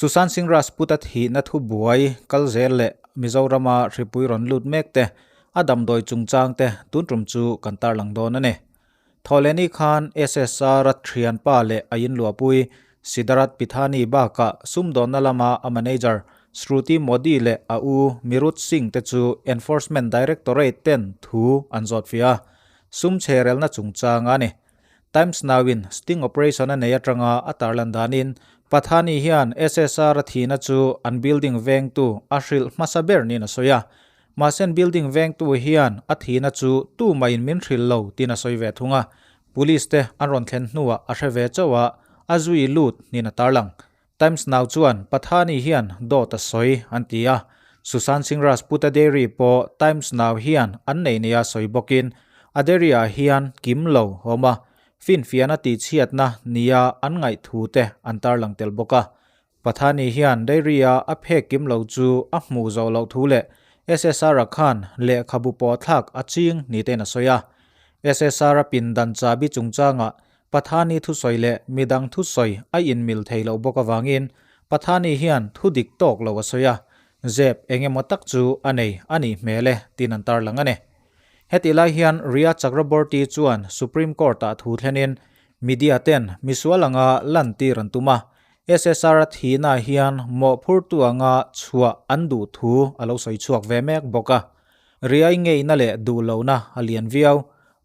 Sushant Singh Rajput-a thihna thubuai kal zel leh Mizorama hripui rawn lut mek te, a damdawi chungchang te tun tum chu kan tarlang dawn a ni. Thawhlehni khan SSR-a thianpa leh a inluahpui Siddharth Pithani bakah sumdawnna lama a manager Shruti Modi leh a u Mirut Singh te chu Enforcement Directorate ten thu an zawt fiah a, sum chherelna chungchang a ni. Times Now-in sting operation a nei atanga a tarlan danin Pathani hian SSR-a thihna chu an building vengtu a hrilh hmasa ber niin a sawi a. Mahse an building vengtu hian a thihna chu tumahin min hrilh lo tiin a sawi ve thung a. Police te an rawn thlen hnuah a hre ve chauh a, a zui lut niin a tarlang. Times Now chuan Pathani hian dawt a sawi an ti a, Sushant Singh Rajput-a dairy pawh Times Now hian an nei nia sawi bawkin a dairy-ah hian kim lo awm a, finfiahna tihchhiatna nia an ngaih thu te an tarlang tel bawk a. Pathani hian dairy-a a phek kim lo chu a hmuh zawh loh thu leh SSR-a khan lehkhabu pawhthlak a ching ni tein a sawi a. SSR-a pindan chabi chungchangah Pathani thusawi leh midang thusawi a inmil thei loh bawk avangin Pathani hian thu dik tawk lo a sawi a, zep eng emaw tak chu a nei a nih hmel e tiin an tarlang a ni. Hetih lai hian Rhea Chakraborty chuan Supreme Court-ah thu thlenin media ten misual anga lantir an tum a, SSR-a thihna hian mawhphurtu anga chhuah an duh thu a lo sawi chhuak ve mek bawk a. Rhea-i ngeihna leh duh lohna a lian viau.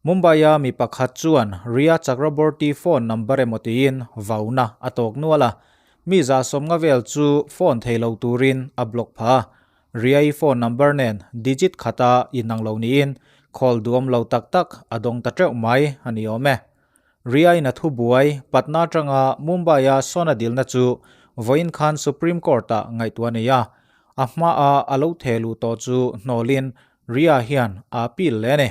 Mumbai-a mi pakhat chuan Rhea Chakraborty phone number emaw tiin vauna a tawk nual a, mi zahsawmnga vel chu phone thei lo turin a block phah a. Rhea-i phone number nen digit khata inang lo niin call duam lo tak tak a dawng ta teuh mai a ni awm e. Rhea-in a thubuai Patna atanga Mumbai-a sawn a dilna chu vawiin khan Supreme Court-ah ngaihtuah a nei a, a hmaa a lo theh luh tawh chu hnawlin Rhea hian a appeal leh a ni.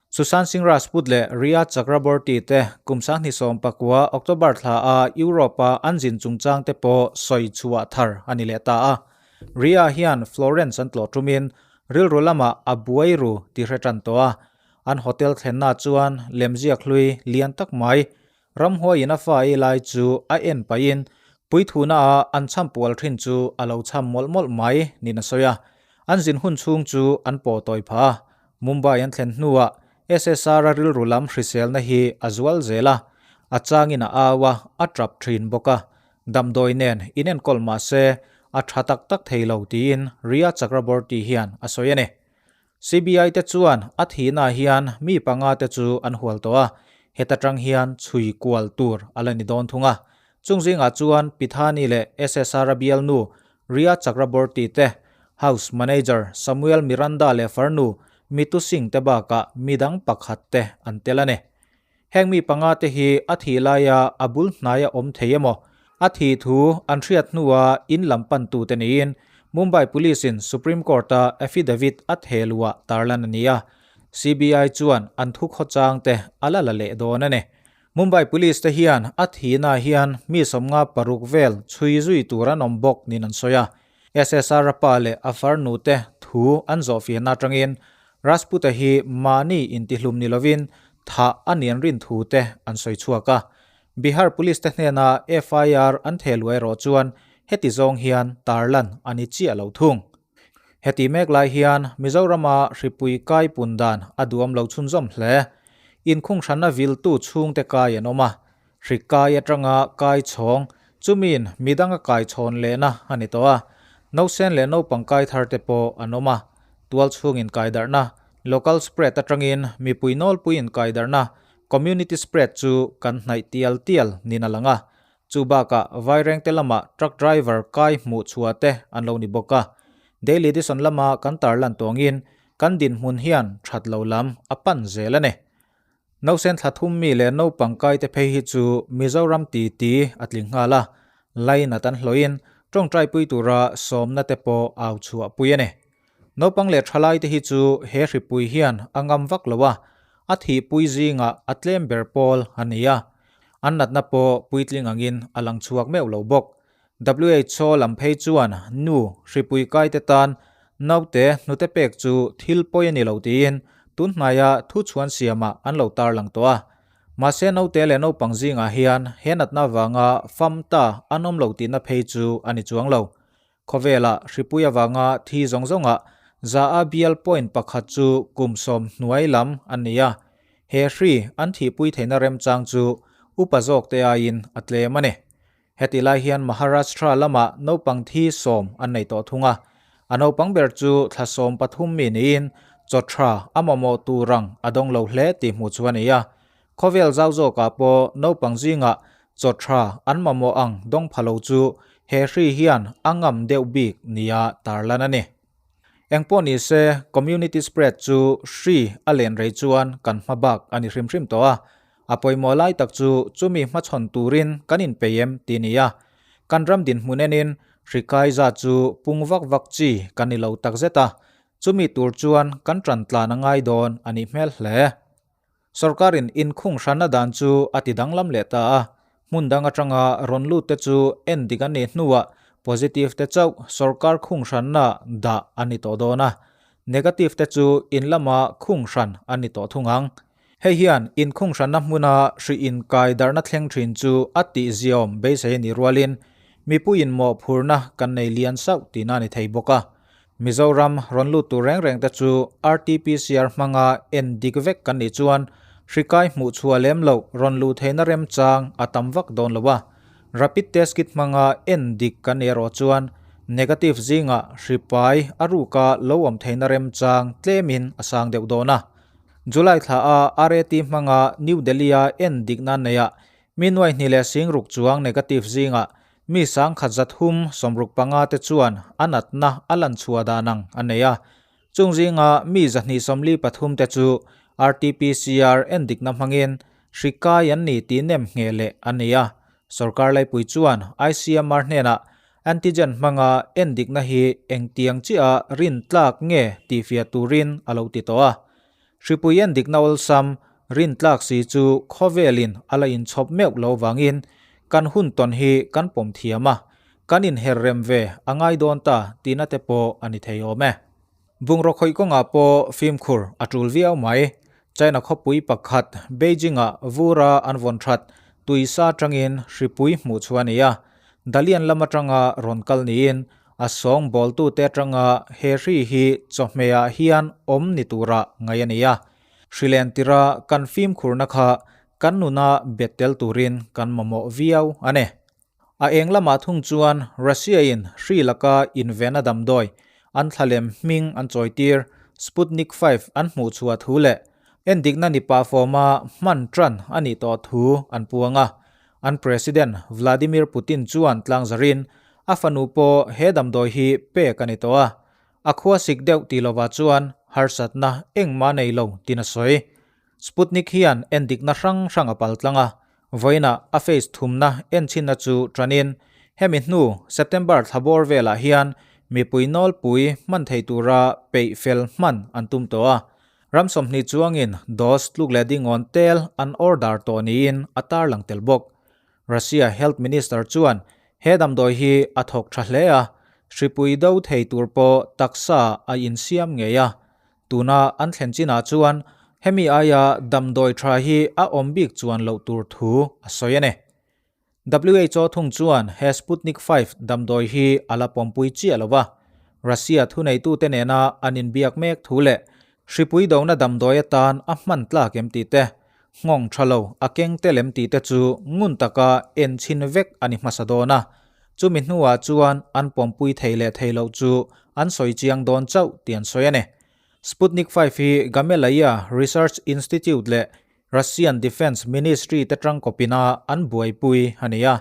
Sushant Singh Rajput leh Rhea Chakraborty te kum 2019 October thla a Europe a an zin chungchang te pawh sawi chhuah thar a ni leh ta a. Rhea hian Florence an tlawh tumin rilru lamah a buai ru ti hre tan tawh a. An hotel thlenna chuan lemziak hlui lian tak mai ramhuaiin a fa ei lai chu a en pahin puithuna a an cham pual thin chu a lo cham mawlh mawlh mai niin a sawi a. An zin hun chhung chu an pawh tawi phah a. Mumbai an thlen hnuah SSR-a rilru lam hriselna hi a zual zel a, a changin a au a, a tap thin bawk a. Damdawi nen inenkawl mah se a tha tak tak thei lo tiin Rhea Chakraborty hian a sawi a ni. CBI te chuan a thihnaah hian mi panga te chu an hual tawh a, heta tang hian chhui kual tur a la ni dawn thung a. Chung zingah chuan Pithani leh SSR-a bialnu Rhea Chakraborty te, House Manager Samuel Miranda leh farnu Mitu Singh te bakah midang pakhat te an tel a ni. Heng mi panga te hi a thih laia a bul hnaia awm thei emaw, a thih thu an hriat hnua in lam pantu te niin Mumbai Police in Supreme Court-a affidavit a theh luhah tarlan a ni a, CBI chuan an thu khawchang te a la la leh dawn a ni. Mumbai Police te hian a thihna hian mi 56 vel chhui zui tur an awm bawk niin an sawi a, SSR a pa leh a farnu te thu an zawhfiahna atangin Rajput-a hi mahni intihlum ni lovin thah a nian rin thu te an sawi chhuak a. Bihar Police te hnena FIR an theh luah erawh chuan heti zawng hian tarlan a ni chiah lo thung. Heti mek lai hian Mizorama hripui kai pun dan a duam lo chhunzawm hle. Inkhung hranna viltu chhungte kai an awm a. Hri kai atanga kai chhawng, chumiin midanga kai chhawn lehna a ni tawh a. Nausen leh naupang kai thar te pawh an awm a. Tual chhungin kai darhna, local spread atangin mipui nawlpuiin kai darhna, community spread chu kan hnaih tial tial niin a lang a. Chu bakah Vairengte lamah truck driver kai hmuh chhuah te an lo ni bawk a. Daily Edition lama kan tarlan tawngin kan dinhmun hian that lo lam a pan zel a ni. Nausen thla thum mi leh naupang kaite phei hi chu Mizoram titi a tling nghal a, lainat an hlawhin tawngtaipui tura sawmna te pawh au chhuah pui a ni. Naupang leh thalaite hi chu he hripui hian a ngam vak lo a, a thihpui zingah a tlem ber pawl a ni a, an natna pawh puitling angin a lang chhuak meuh lo bawk. WHO lam phei chuan nu hripui kaite tan naute hnute pek chu thil pawi a ni lo tiin tun hnaia thuchhuan siamah an lo tarlang tawh a. Mahse naute leh naupang zingah hian he natna vanga fam ta an awm lo tihna phei chu a ni chuang lo. Khawvela hripui avanga thi zawng zawngah za a bial point pakhat chu kum 10 hnuai lam an ni a, he hri an thihpui theihna remchang chu upa zawkte aiin a tlem a ni. Heti lai hian Maharashtra lamah naupang thi 10 an nei tawh thung a, a naupang ber chu thla 13 mi niin chaw tha a mamawh tur ang a dawng lo hle tih hmuh chu a ni a. Khawvel zau zawkah pawh naupang zingah chaw tha an mamawh ang dawng pha lo chu he hri hian a ngam deuh bik nia tarlan a ni. Engpawh ni se community spread chu hri a len rei chuan kan hma bak a ni hrim hrim tawh a, a pawimawh lai tak chu chumi hmachhawn turin kan inpei em tih ni a. Kan ram dinhmun enin hri kai zat chu pung vak vak chi kan ni lo takzet a, chumi tur chuan kan tan tlan a ngai dawn a nih hmel hle. Sorkarin inkhung hranna dan chu a ti danglam leh ta a, hmun dang atanga rawn lut te chu en dik an nih hnuah positive te chauh sorkar khung hranna dah a ni tawh dawn a, negative te chu in lama khung hran a ni tawh thung ang. Hei hian inkhung hranna hmuna hri inkai darhna thleng thin chu a tihziawm beisei a nih rualin mipuiin mawhphurna kan nei lian sauh tihna a ni thei bawk a. Mizoram rawn lut tur reng reng te chu RT-PCR hmanga en dik vek kan nih chuan hri kai hmuh chhuah lem loh rawn luh theihna remchang a tam vak dawn lo a. Rapid test kit hmanga en dik kan nih erawh chuan negative zingah hri pai a ruka lo awm theihna remchang tlemin a sang deuh dawn a. July thla a RAT hmanga New Delhi-a en dikna neihah mi nuai hnih leh sing ruk chuang negative zingah Mi 1365 te chuan a natna a lan chhuah dan ang a nei a. Chung zinga mi 243 te chu RT-PCR endikna hmangin hri kai an ni tih nem ngheh leh a ni a. Sorkar laipui chuan ICMR hnenah antigen hmanga endikna hi engtiang chiah rin tlak nge tihfiah turin a lo ti tawh a. Hripui endikna awlsam rin tlak si chu khawvelin a la inchhawp meuh lo vangin kan hun tawn hi kan pawm thiam a, kan inher rem ve a ngai dawn ta tihna te pawh a ni thei awm e. Bungraw khawih kawngah pawh fimkhur a tul viau mai. China khawpui pakhat Beijing-ah vura an vawn that tuisa atangin hripui hmuh chu a ni a, Dalian lam atanga rawn kal niin A sawng bawltute atanga he hri hi chawhmehah hian awm ni tura ngaih a ni a. Hrilen tira kan fimkhurna kha kan nuna bet tel turin kan mamawh viau a ni. A eng lamah thung chuan Russia-in hri laka invena damdawi an thlalem hming an chawitir Sputnik V an hmuhchhuah thu leh endikna ni pah fawma hman tan a nih tawh thu an puang a. An President Vladimir Putin chuan tlangzarin a fanu pawh he damdawi hi pek a ni tawh a, a khua sik deuh tih lovah chuan harsatna engmah nei lo tin a sawi. Sputnik hian endikna hrang hrang a pal tlang a, vawiinah a phase thumna enchhinna chu tanin hemi hnu September thla bawr velah hian mipui nawlpui hman thei tura peih fel hman an tum tawh a. Ram 20 chuangin dose tluk leh dingawn tel an order tawh niin a tarlang tel bawk. Russia Health Minister chuan he damdawi hi a thawk tha hle a, hripui do thei tur pawh taksa a insiam ngei a. Tuna an thlen chinah chuan hemi aia damdawi tha hi a awm bik chuan loh tur thu a sawi a ni. WHO thung chuan he Sputnik V damdawi hi a la pawmpui chiah lo va, Russia thuneitute nena an inbiak mek thu leh hripui dona damdawi atan a hman tlak em tih te, nghawng tha lo a keng tel em tih te chu ngun taka en chhin vek a ni hmasa dawn a. Chumi hnuah chuan an pawmpui thei leh thei loh chu an sawi chiang dawn chauh tih an sawi a ni. Sputnik V hi Gamaleya Research Institute leh Russian Defence Ministry te tangkawpina an buaipui a ni a.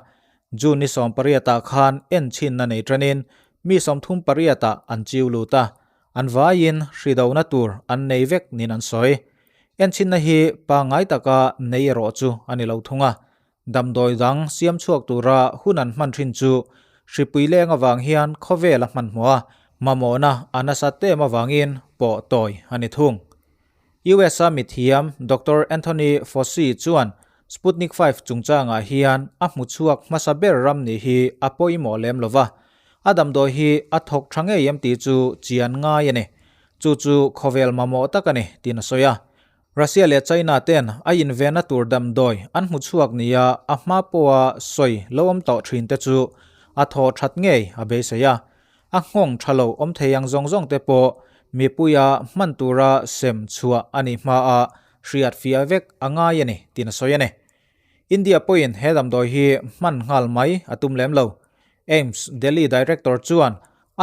June ni 18 ah khan en chhinna nei tanin mi 38 ah an chiu lut a, an vaiin hri dona tur an nei vek niin an sawi. En chhinna hi pangngai taka nei erawh chu a ni lo thung a. Damdawi dang siam chhuak tura hun an hman thin chu hripui leng avang hian khawvel a hmanhmawh a, mamawhna a nasa tem avangin pawh tawi a ni thung. US-a mithiam Doctor Anthony Fauci chuan Sputnik V chungchangah hian a hmu chhuak hmasa ber ram nih hi a pawimawh lem lo va, a damdawi hi a thawk tha ngei em tih chu chian ngai a ni. Chu chu khawvel mamawh tak a ni, tiin a sawi a. Russia leh China ten a invenna tur damdawi an hmu chhuak nia a hma pawha sawi lo awm tawh thin te chu a thaw that ngei a beisei a. A nghawng tha lo awm thei ang zawng zawng te pawh mipuia hman tura sem chhuah a nih hmaa hriat fiah vek a ngai a ni tiin a sawi a ni. India pawhin he damdawi hi hman nghal mai a tum lem lo. AIIMS Delhi Director chuan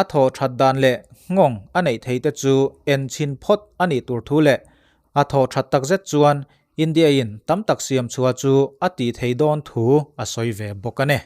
a thaw that dan leh nghawng a neih thei te chu en chhin phawt a nih tur thu leh a thaw that takzet chuan India in tam tak siam chhuah chu a tih thei dawn thu a sawi ve bawk a ni.